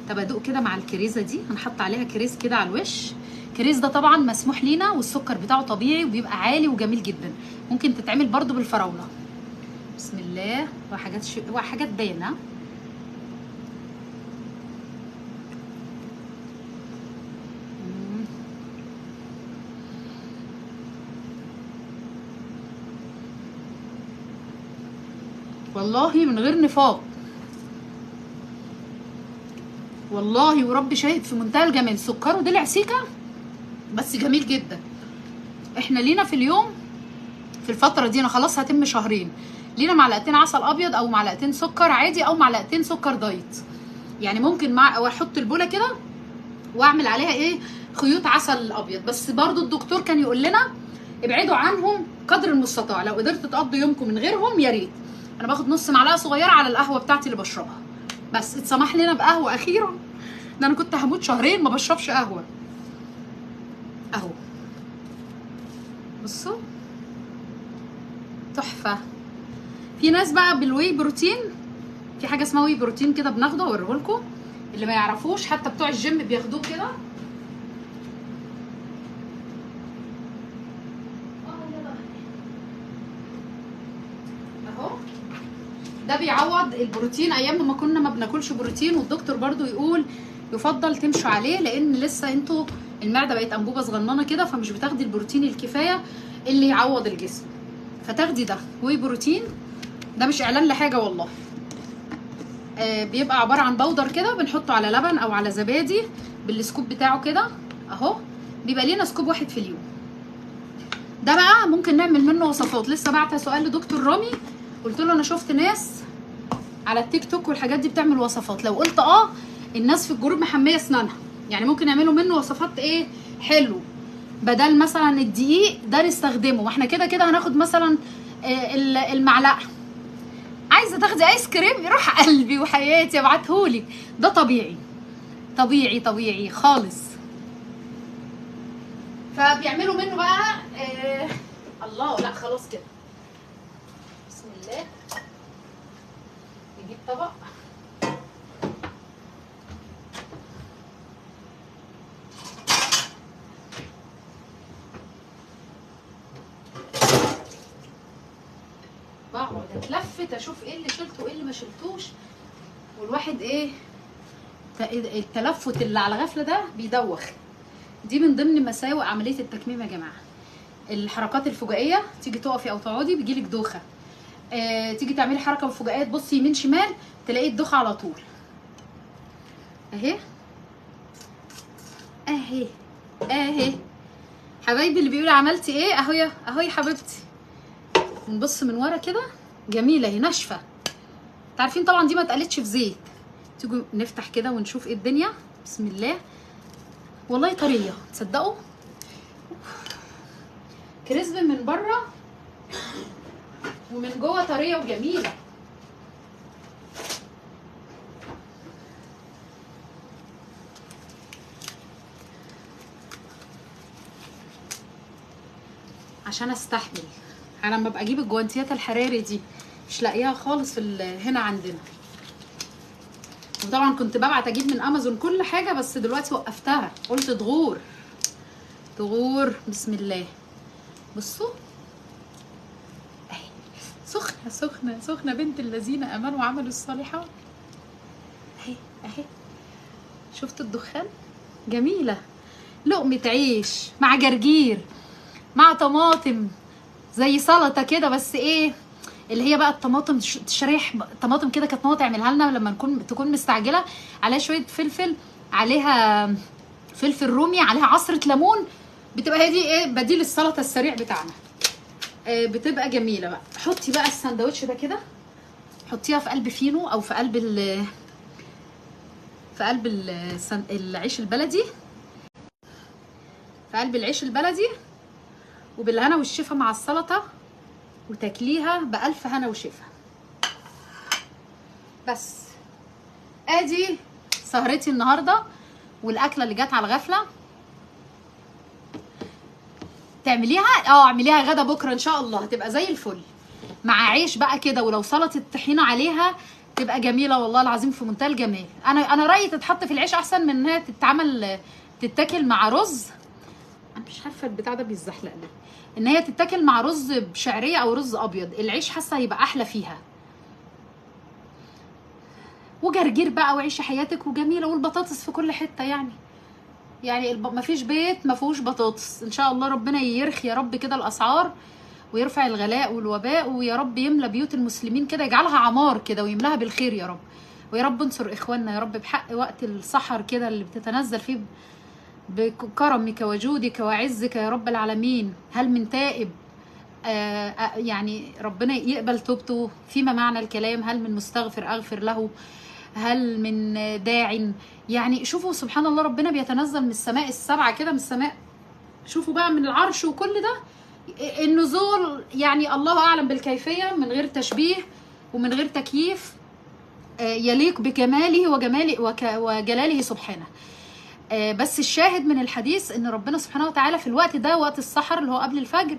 طب ادوق كده مع الكريزه دي، هنحط عليها كريز كده على الوش. كريز ده طبعا مسموح لينا، والسكر بتاعه طبيعي وبيبقى عالي وجميل جدا. ممكن تتعمل برده بالفراوله. بسم الله. وحاجات وحاجات باينة. والله من غير نفاق، والله ورب شاهد في منتهى الجمال. سكره دلع سيكه بس جميل جدا. احنا لينا في اليوم في الفترة دي، انا خلاص هتم شهرين، لينا معلقتين عسل ابيض او معلقتين سكر عادي او معلقتين سكر diet. يعني ممكن مع او احط البوله كده واعمل عليها ايه خيوط عسل ابيض. بس برضو الدكتور كان يقول لنا ابعدوا عنهم قدر المستطاع، لو قدرتوا تقضوا يومكم من غيرهم يا ريت. انا باخد نص معلقه صغيرة على القهوة بتاعتي اللي بشربها بس. اتسمح لنا بقهوه اخيرا، ده انا كنت هموت شهرين ما بشربش قهوة. اهو بصوا تحفة. في ناس بقى بال whey protein، في حاجة اسمها whey protein كده بناخده، اوريهولكم اللي ما يعرفوش، حتى بتوع الجيم بياخدوه كده. اهو ده بيعوض البروتين ايام ما كنا ما بناكلش بروتين، والدكتور برضو يقول يفضل تمشوا عليه، لان لسه انتوا المعدة بقت انبوبة صغننه كده، فمش بتاخدي البروتين الكفاية اللي يعوض الجسم، فتاخدي ده whey protein. ده مش اعلان لحاجة والله. بيبقى عبارة عن powder كده، بنحطه على لبن او على زبادي بال scoop بتاعه كده اهو. بيبقى لينا scoop واحد في اليوم. ده بقى ممكن نعمل منه وصفات. لسه بعت سؤال لدكتور رامي، قلت له انا شفت ناس على التيك توك والحاجات دي بتعمل وصفات، لو قلت الناس في الجروب محمية اسنانها، يعني ممكن يعملوا منه وصفات ايه حلو، بدل مثلا الدقيق ده نستخدمه، واحنا كده كده هناخد مثلا المعلقة. عايزه تاخدي ايس كريم؟ روح قلبي وحياتي ابعتهولك. ده طبيعي طبيعي طبيعي خالص. فبيعملوا منه بقى الله. لا خلاص كده، بسم الله. نجيب طبق. بقعد اتلفت اشوف ايه اللي شلته وايه اللي ما شلتوش، والواحد ايه التلفت اللي على غفلة ده بيدوخ. دي من ضمن مساوئ عملية التكميم يا جماعة، الحركات الفجائيه، تيجي تقفي او تقعدي بيجيلك دوخه، تيجي تعملي حركة مفاجئة تبصي يمين شمال تلاقي الدوخه على طول. اهي اهي اهي حبايبي اللي بيقولوا عملتي ايه، اهو يا اهو يا حبيبتي. نبص من ورا كده، جميلة اهي ناشفة. عارفين طبعا دي ما اتقلتش في زيت. تيجوا نفتح كده ونشوف ايه الدنيا. بسم الله، والله طرية تصدقوا، كريسب من بره ومن جوه طرية وجميلة. عشان استحمل انا لما ابقى اجيب الجوانتيات الحراري دي مش لاقيها خالص في هنا عندنا. وطبعا كنت ببعت اجيب من امازون كل حاجة، بس دلوقتي وقفتها، قلت تغور تغور. بسم الله، بصوا اهي سخنة سخنة سخنة، بنت الذين امنوا وعملوا الصالحات. اهي اهي، شفتوا الدخان؟ جميلة. لقمة عيش مع جرجير مع طماطم زي سلطة كده، بس ايه اللي هي بقى الطماطم شرايح طماطم كده كانت ماما تعملها لنا لما تكون مستعجلة، عليها شوية فلفل، عليها فلفل رومي، عليها عصره ليمون، بتبقى هي دي ايه بديل السلطة السريع بتاعنا. بتبقى جميلة بقى. حطي بقى الساندوتش ده كده، حطيها في قلب فينو او في قلب العيش البلدي، في قلب العيش البلدي، وبالهنا والشفا مع السلطة، وتاكليها بألف هنا وشفا. بس ادي سهرتي النهارده والاكله اللي جت على الغفلة. تعمليها اعمليها غدا بكره ان شاء الله، هتبقى زي الفل مع عيش بقى كده، ولو سلطة الطحينه عليها تبقى جميلة والله العظيم، في منتهى الجمال. انا رايي تتحط في العيش احسن من انها تتعمل تتاكل مع رز. انا مش عارفه البتاع ده بيتزحلق ليه، ان هي تتاكل مع رز بشعريه او رز ابيض، العيش حاسه هيبقى احلى فيها. وجرجير بقى وعيشي حياتك وجميلة، والبطاطس في كل حتة يعني مفيش بيت ما فيهوش بطاطس. ان شاء الله ربنا يرخي يا رب كده الاسعار، ويرفع الغلاء والوباء، ويا رب يملى بيوت المسلمين كده، يجعلها عمار كده ويملاها بالخير يا رب. ويا رب انصر اخواننا يا رب بحق وقت السحر كده اللي بتتنزل فيه بكرمك وجودك وعزك يا رب العالمين. هل من تائب يعني ربنا يقبل توبته فيما معنى الكلام، هل من مستغفر اغفر له، هل من داع. يعني شوفوا سبحان الله، ربنا بيتنزل من السماء السبعة كده، من السماء شوفوا بقى من العرش وكل ده النزول، يعني الله اعلم بالكيفية، من غير تشبيه ومن غير تكييف، يليق بكماله وجماله وجلاله سبحانه. بس الشاهد من الحديث ان ربنا سبحانه وتعالى في الوقت ده، وقت السحر اللي هو قبل الفجر،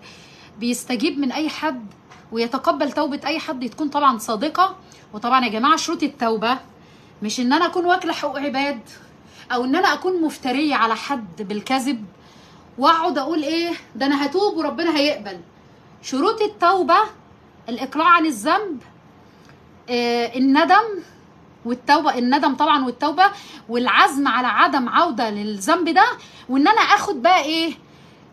بيستجيب من اي حد ويتقبل توبة اي حد، تكون طبعا صادقة. وطبعا يا جماعة شروط التوبة مش ان انا اكون واكلة حقوق عباد، او ان انا اكون مفترية على حد بالكذب واقعد اقول ايه ده انا هتوب وربنا هيقبل. شروط التوبة الاقلاع عن الذنب، الندم والتوبة، الندم طبعا والتوبة، والعزم على عدم عوده للذنب ده، وان انا اخد بقى ايه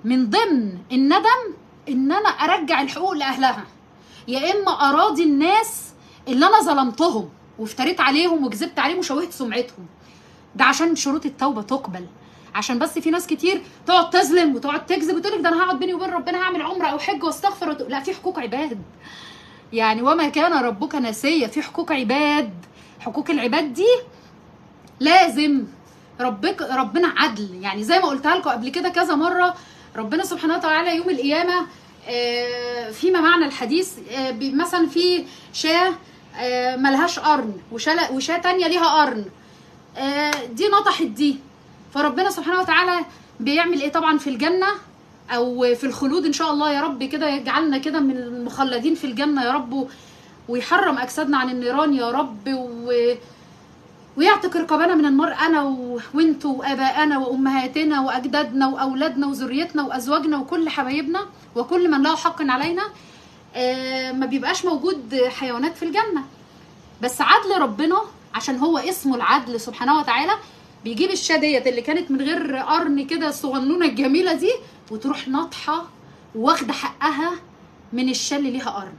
من ضمن الندم ان انا ارجع الحقوق لاهلها، يا اما اراضي الناس اللي انا ظلمتهم وافتريت عليهم وكذبت عليهم وشوهت سمعتهم. ده عشان شروط التوبة تقبل. عشان بس في ناس كتير تقعد تظلم وتقعد تكذب وتقول لك ده انا هقعد بيني وبين ربنا هعمل عمره او حج واستغفر لا، في حقوق عباد يعني، وما كان ربك ناسيا، في حقوق عباد. حقوق العباد دي لازم ربنا عدل، يعني زي ما قلتها لكم قبل كده كذا مرة، ربنا سبحانه وتعالى يوم القيامة فيما معنى الحديث، مثلا في شاه ملهاش قرن وشاه تانية ليها قرن، دي نطحت دي، فربنا سبحانه وتعالى بيعمل ايه طبعا في الجنة او في الخلود ان شاء الله يا رب كده، يجعلنا كده من المخلدين في الجنة يا رب، ويحرم اجسادنا عن النيران يا رب، ويعتق رقابنا من النار، انا وانتوا وابائنا وامهاتنا واجدادنا واولادنا وذريتنا وازواجنا وكل حبايبنا وكل من له حق علينا. ما بيبقاش موجود حيوانات في الجنة، بس عدل ربنا عشان هو اسمه العدل سبحانه وتعالى، بيجيب الشاه ديت اللي كانت من غير قرن كده الصغنونه الجميلة دي، وتروح ناطحه واخده حقها من الشاه اللي ليها قرن.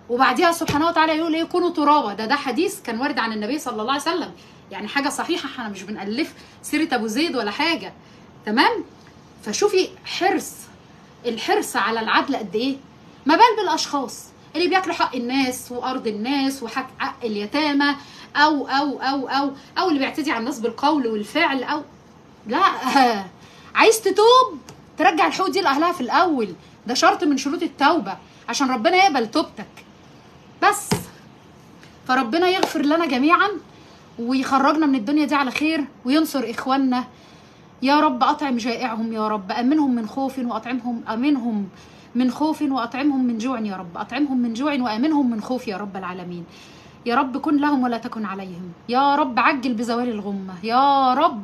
وبعديها سبحانه وتعالى يقول ايه؟ كونوا ترابا. ده حديث كان وارد عن النبي صلى الله عليه وسلم، يعني حاجة صحيحه، احنا مش بنألف سيره ابو زيد ولا حاجة، تمام؟ فشوفي حرص، الحرص على العدل قد ايه، ما بال بالاشخاص اللي بياكلوا حق الناس وارض الناس وحق اليتامى، او او او او او اللي بيعتدي على الناس بالقول والفعل، او لا عايز تتوب ترجع الحقوق دي لاهلها في الاول، ده شرط من شروط التوبة عشان ربنا يقبل توبتك بس. فربنا يغفر لنا جميعا ويخرجنا من الدنيا دي على خير، وينصر اخواننا يا رب. اطعم جائعهم يا رب، امنهم من خوف واطعمهم، امنهم من خوف واطعمهم من جوع يا رب، اطعمهم من جوع وامنهم من خوف يا رب العالمين. يا رب كن لهم ولا تكن عليهم يا رب، عجل بزوال الغمة يا رب،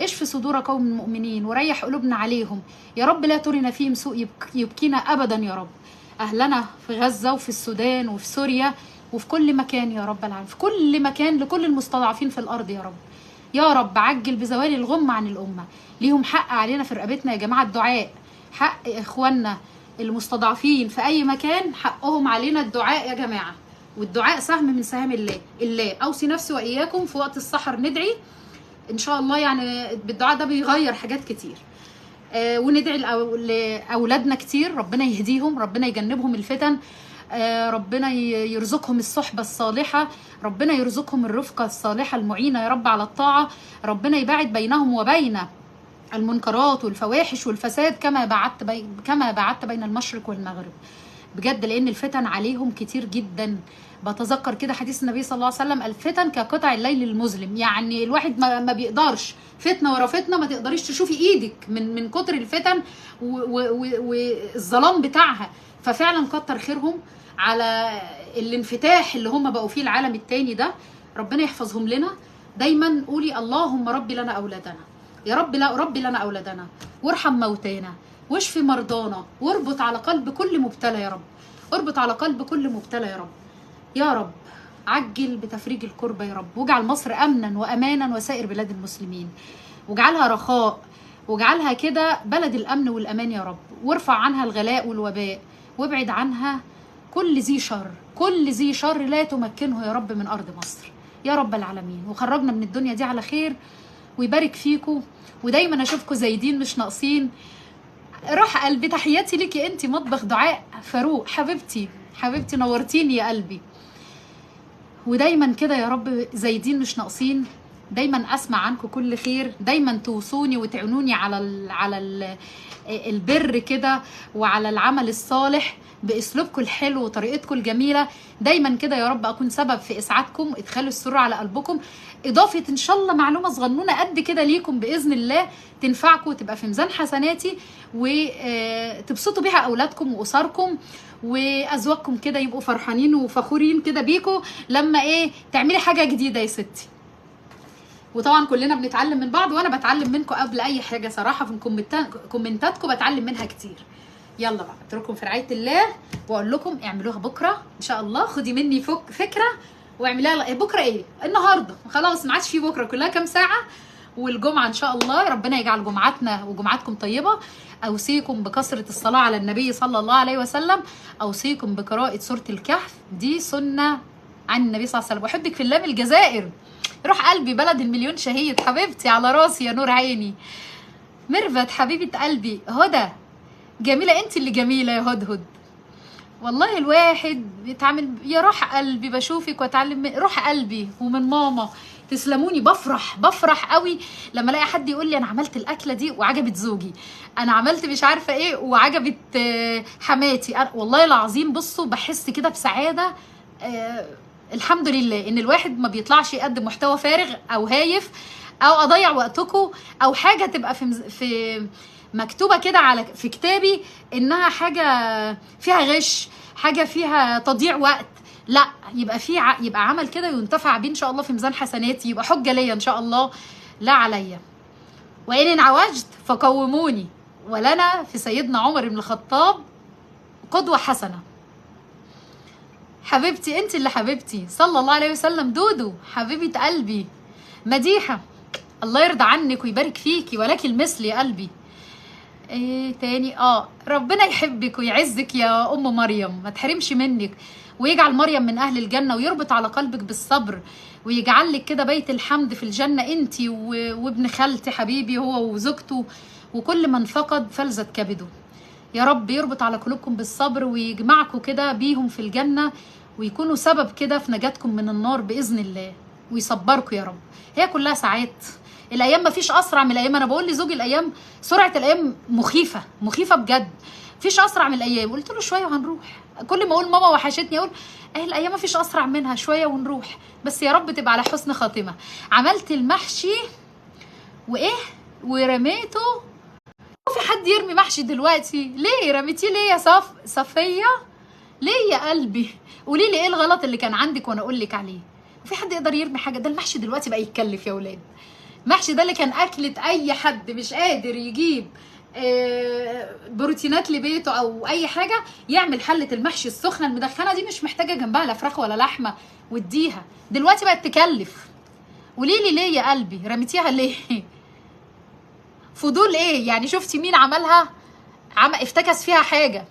اشف صدور قوم المؤمنين وريح قلوبنا عليهم يا رب، لا ترنا فيهم سوء يبكينا ابدا يا رب. اهلنا في غزة وفي السودان وفي سوريا وفي كل مكان يا رب العالمين، في كل مكان، لكل المستضعفين في الارض يا رب. يا رب عجل بزوال الغمة عن الامة، ليهم حق علينا في رقبتنا يا جماعة الدعاء، حق اخواننا المستضعفين في اي مكان حقهم علينا الدعاء يا جماعة، والدعاء سهم من سهام الله. الله اوصي نفسي واياكم في وقت السحر ندعي ان شاء الله، يعني بالدعاء ده بيغير حاجات كتير. وندعي لاولادنا كتير، ربنا يهديهم، ربنا يجنبهم الفتن، ربنا يرزقهم الصحبة الصالحة، ربنا يرزقهم الرفقة الصالحة المعينة يا رب على الطاعة، ربنا يبعد بينهم وبين المنكرات والفواحش والفساد كما بعدت بين المشرق والمغرب بجد، لان الفتن عليهم كتير جدا. بتذكر كده حديث النبي صلى الله عليه وسلم، الفتن كقطع الليل المظلم، يعني الواحد ما بيقدرش، فتنة ورا فتنة، ما تقدريش تشوفي ايدك من كتر الفتن والظلام بتاعها. ففعلا كتر خيرهم على الانفتاح اللي هم بقوا فيه العالم التاني ده، ربنا يحفظهم لنا. دايما قولي اللهم ربي لنا اولادنا يا رب، لا ربي لنا اولادنا، وارحم موتانا، واشفي مرضانا، واربط على قلب كل مبتلى يا رب، اربط على قلب كل مبتلى يا رب. يا رب عجل بتفريج الكربة يا رب، واجعل مصر أمنا وأمانا وسائر بلاد المسلمين، واجعلها رخاء، واجعلها كده بلد الأمن والأمان يا رب، وارفع عنها الغلاء والوباء، وابعد عنها كل ذي شر، كل ذي شر لا تمكنه يا رب من أرض مصر يا رب العالمين. وخرجنا من الدنيا دي على خير، ويبارك فيكم، ودايما أشوفكم زايدين مش ناقصين. روح قلبي، تحياتي ليكي انت مطبخ دعاء فاروق، حبيبتي حبيبتي نورتيني يا قلبي. ودايما كده يا رب زايدين مش ناقصين، دايما اسمع عنكم كل خير، دايما توصوني وتعينوني على البر كده وعلى العمل الصالح باسلوبكم الحلو وطريقتكم الجميلة. دايما كده يا رب اكون سبب في اسعادكم، ادخلوا السرور على قلبكم، اضافه ان شاء الله معلومة صغنونه قد كده ليكم باذن الله تنفعكم وتبقى في ميزان حسناتي، وتبسطوا بيها اولادكم واسركم وازواجكم كده، يبقوا فرحانين وفخورين كده بيكم لما ايه تعملي حاجة جديدة يا ستي. وطبعا كلنا بنتعلم من بعض، وانا بتعلم منكم قبل اي حاجة صراحة، في كومنتاتكم بتعلم منها كتير. يلا بقى اترككم في رعاية الله، واقول لكم اعملوها بكره ان شاء الله. خدي مني فكرة واعمليها بكره، ايه النهارده خلاص ما عادش في بكره، كلها كام ساعة والجمعة ان شاء الله. ربنا يجعل جمعتنا وجمعتكم طيبة. اوصيكم بكثرة الصلاة على النبي صلى الله عليه وسلم، اوصيكم بقراءة سورة الكهف، دي سنة عن النبي صلى الله عليه وسلم. احبك في الله من الجزائر، روح قلبي بلد المليون شهيد، حبيبتي على راسي يا نور عيني. ميرفت حبيبه قلبي، هدى جميلة، انت اللي جميلة يا هدهد والله. الواحد بيتعامل يا روح قلبي، بشوفك واتعلم من روح قلبي ومن ماما، تسلموني. بفرح بفرح قوي لما الاقي حد يقول لي انا عملت الاكلة دي وعجبت زوجي، انا عملت مش عارفه ايه وعجبت حماتي. والله العظيم بصوا بحس كده بسعادة. الحمد لله ان الواحد ما بيطلعش يقدم محتوى فارغ او هايف او اضيع وقتكم او حاجة تبقى في مكتوبة كده على في كتابي انها حاجة فيها غش، حاجة فيها تضييع وقت. لا، يبقى في يبقى عمل كده ينتفع بيه ان شاء الله في ميزان حسناتي، يبقى حجه ليا ان شاء الله لا عليا. وان انعوجت فقوموني، ولنا في سيدنا عمر بن الخطاب قدوة حسنه. حبيبتي انت اللي حبيبتي، صلى الله عليه وسلم. دودو حبيبه قلبي، مديحه الله يرضى عنك ويبارك فيكي ولك المثل يا قلبي. ايه تاني؟ ربنا يحبك ويعزك يا ام مريم، ما تحرمش منك، ويجعل مريم من اهل الجنة، ويربط على قلبك بالصبر، ويجعل لك كده بيت الحمد في الجنة انت وابن خالتي حبيبي هو وزوجته وكل من فقد فلذة كبده. يا رب يربط على قلوبكم بالصبر ويجمعكم كده بيهم في الجنة، ويكونوا سبب كده في نجاتكم من النار باذن الله، ويصبركم يا رب. هي كلها ساعات، الايام مفيش اسرع من الايام. انا بقول لزوجي الايام، سرعة الايام مخيفة مخيفة بجد، مفيش اسرع من الايام. قلت له شوية وهنروح، كل ما اقول ماما وحشتني اقول ايه الايام مفيش اسرع منها، شوية ونروح، بس يا رب تبقى على حسن خاتمه. عملت المحشي وايه ورميته. في حد يرمي محشي دلوقتي؟ ليه رميتيه ليه يا صفيه؟ ليه يا قلبي؟ قولي لي ايه الغلط اللي كان عندك وانا اقول لك عليه. في حد يقدر يرمي حاجة؟ ده المحشي دلوقتي بقى يتكلف يا ولاد. المحشي ده اللي كان اكله اي حد مش قادر يجيب بروتينات لبيته او اي حاجة، يعمل حله المحشي السخنة المدخنه دي، مش محتاجه جنبها لا فراخ ولا لحمه، واديها. دلوقتي بقت تكلف. قولي لي ليه يا قلبي رميتيها ليه؟ فضول ايه يعني؟ شفتي مين عملها؟ افتكس فيها حاجة.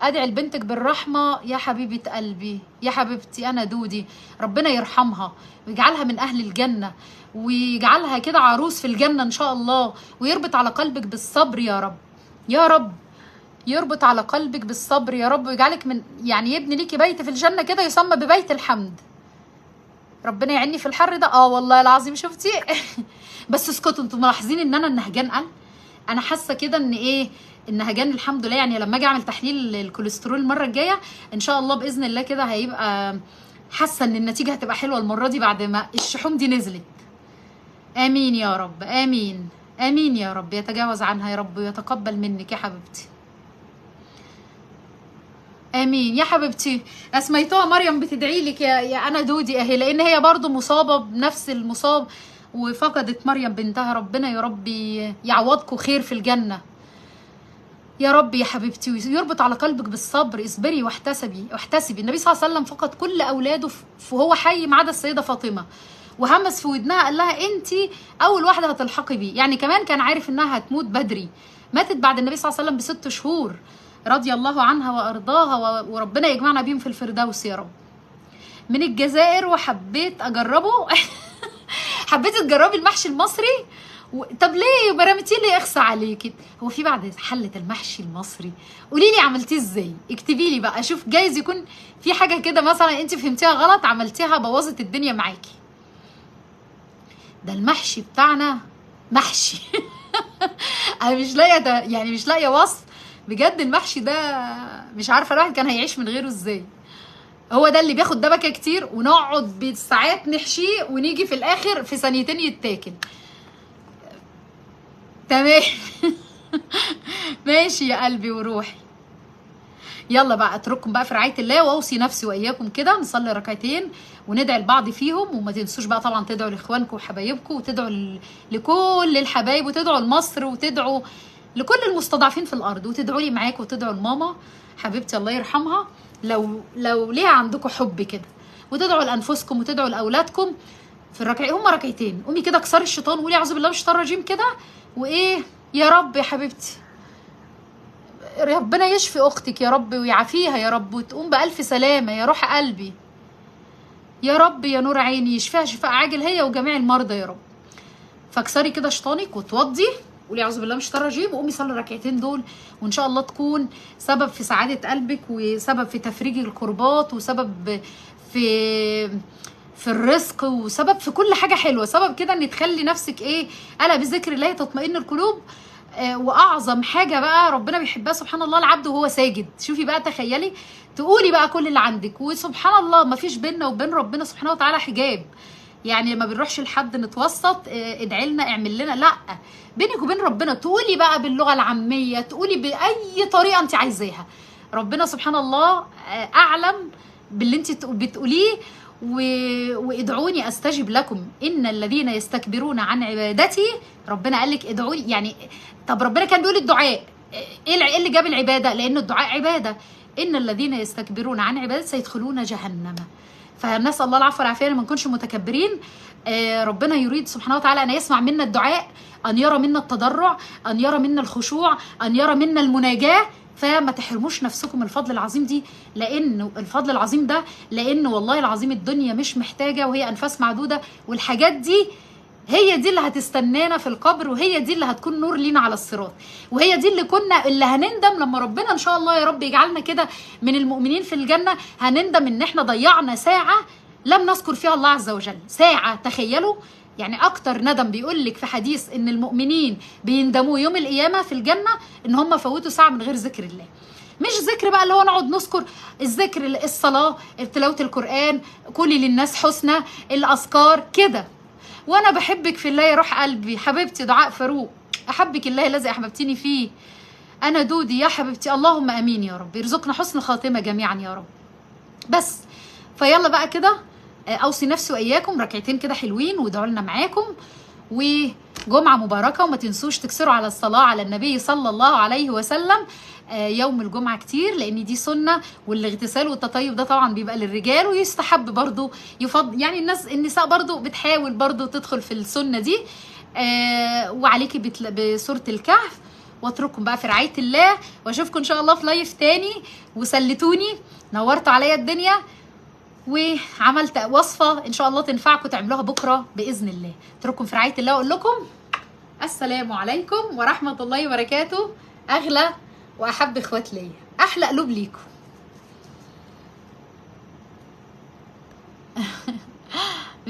ادعي لبنتك بالرحمة يا حبيبه قلبي، يا حبيبتي انا دودي، ربنا يرحمها ويجعلها من اهل الجنة، ويجعلها كده عروس في الجنة ان شاء الله، ويربط على قلبك بالصبر يا رب، يا رب يربط على قلبك بالصبر يا رب، ويجعلك من يعني يبني ليكي بيت في الجنة كده يسمى ببيت الحمد. ربنا يعيني في الحر ده. والله العظيم شفتي. بس اسكتوا، انتوا ملاحظين ان انا النهجان قل؟ انا حاسه كده ان ايه، النهجان الحمد لله. يعني لما اجي اعمل تحليل الكوليسترول المرة الجاية ان شاء الله باذن الله كده هيبقى حاسه ان النتيجة هتبقى حلوة المرة دي بعد ما الشحوم دي نزلت. امين يا رب، امين امين يا رب، يتجاوز عنها يا رب ويتقبل منك يا حبيبتي. امين يا حبيبتي. اسميتوها مريم بتدعي لك يا انا دودي اهي، لان هي برضو مصابه بنفس المصاب وفقدت مريم بنتها. ربنا يا رب يعوضكم خير في الجنة يا رب يا حبيبتي، ويربط على قلبك بالصبر. اصبري واحتسبي واحتسبي. النبي صلى الله عليه وسلم فقد كل اولاده وهو حي ما عدا السيدة فاطمة، وهمس في ودنها قال لها انت اول واحدة هتلحقي بيه. يعني كمان كان عارف انها هتموت بدري، ماتت بعد النبي صلى الله عليه وسلم ب6 شهور رضي الله عنها وارضاها، وربنا يجمعنا بيهم في الفردوس يا رب. من الجزائر وحبيت اجربه. حبيتي تجربي المحشي المصري؟ طب ليه ما رميتيه ليه؟ اخصى عليكي. هو في بعد حله المحشي المصري؟ قولي لي عملتيه ازاي، اكتبي لي بقى اشوف، جايز يكون في حاجة كده مثلا انت فهمتيها غلط عملتيها بوظت الدنيا معاكي. ده المحشي بتاعنا محشي. انا مش لاقيه ده، يعني مش لاقيه وصف بجد. المحشي ده مش عارفه الواحد كان هيعيش من غيره ازاي. هو ده اللي بياخد دبكه كتير ونقعد بالساعات نحشيه ونيجي في الاخر في ثانيتين يتاكل. تمام. ماشي يا قلبي وروحي. يلا بقى اترككم بقى في رعاية الله، واوصي نفسي واياكم كده نصلي ركعتين وندعي لبعض فيهم، وما تنسوش بقى طبعا تدعوا لاخوانكم وحبايبكم، وتدعوا لكل الحبايب، وتدعوا لمصر، وتدعوا لكل المستضعفين في الارض، وتدعوا لي معاكم، وتدعوا لماما حبيبتي الله يرحمها لو ليها عندكم حب كده، وتدعوا لانفسكم وتدعوا لاولادكم في الركعتين. هما ركعتين، قومي كده اكسري الشيطان وقولي اعوذ بالله من الشيطان الرجيم كده، وايه يا رب يا حبيبتي ربنا يشفي اختك يا رب ويعافيها يا رب، وتقوم بالف سلامه يا روح قلبي يا رب، يا نور عيني يشفيها شفاء عاجل هي وجميع المرضى يا رب. فاكسري كده شيطانك وتوضي قولي اعوذ بالله من الشيطان الرجيم، وقومي صلي الركعتين دول، وان شاء الله تكون سبب في سعادة قلبك، وسبب في تفريج الكربات، وسبب في الرزق، وسبب في كل حاجة حلوة، سبب كده ان تخلي نفسك ايه، الا بذكر الله تطمئن القلوب. واعظم حاجة بقى ربنا بيحبها سبحان الله العبد وهو ساجد. شوفي بقى تخيلي تقولي بقى كل اللي عندك، وسبحان الله ما فيش بيننا وبين ربنا سبحانه وتعالى حجاب. يعني ما بنروحش لحد نتوسط ادعي لنا اعمل لنا، لا، بينك وبين ربنا تقولي بقى باللغة العامية، تقولي باي طريقه انت عايزاها. ربنا سبحان الله اعلم باللي انت بتقوليه. وادعوني استجب لكم، ان الذين يستكبرون عن عبادتي، ربنا قال لك ادعوني. يعني طب ربنا كان بيقول الدعاء، ايه اللي جاب العبادة؟ لان الدعاء عباده. ان الذين يستكبرون عن عبادتي سيدخلون جهنم. فنسال الله العفو والعافية، ما نكونش متكبرين. ربنا يريد سبحانه وتعالى ان يسمع منا الدعاء، ان يرى منا التضرع، ان يرى منا الخشوع، ان يرى منا المناجاة. فما تحرموش نفسكم الفضل العظيم دي، لانه الفضل العظيم ده، لانه والله العظيم الدنيا مش محتاجه، وهي انفاس معدودة، والحاجات دي هي دي اللي هتستنانا في القبر، وهي دي اللي هتكون نور لينا على الصراط، وهي دي اللي كنا اللي هنندم لما ربنا ان شاء الله يا رب يجعلنا كده من المؤمنين في الجنة. هنندم ان احنا ضيعنا ساعة لم نذكر فيها الله عز وجل، ساعة. تخيلوا يعني اكتر ندم بيقول لك في حديث ان المؤمنين بيندموا يوم القيامة في الجنة ان هم فوتوا ساعة من غير ذكر الله. مش ذكر بقى اللي هو نقعد نذكر، الذكر الصلاة، تلاوة القران، قولي للناس حسنى، الاذكار كده. وانا بحبك في الله يا روح قلبي حبيبتي دعاء فاروق، احبك الله الذي احببتني فيه. انا دودي يا حبيبتي، اللهم امين يا رب، يرزقنا حسن خاتمه جميعا يا رب. بس فيلا بقى كده اوصي نفسي واياكم ركعتين كده حلوين، وادعوا لنا معاكم، وجمعه مباركة. وما تنسوش تكسروا على الصلاة على النبي صلى الله عليه وسلم يوم الجمعة كتير، لان دي سنة. والاغتسال والتطيب ده طبعا بيبقى للرجال، ويستحب برضو يفضل يعني الناس النساء برضو بتحاول برضو تدخل في السنة دي. وعليكي بسورة الكهف. واترككم بقى في رعاية الله، واشوفكم ان شاء الله في لايف تاني. وسلتوني، نورتوا عليا الدنيا، وعملت وصفه ان شاء الله تنفعكم تعملوها بكره باذن الله. اترككم في رعاية الله، واقول لكم السلام عليكم ورحمة الله وبركاته. اغلى واحب اخوات ليا، احلى قلوب ليكم.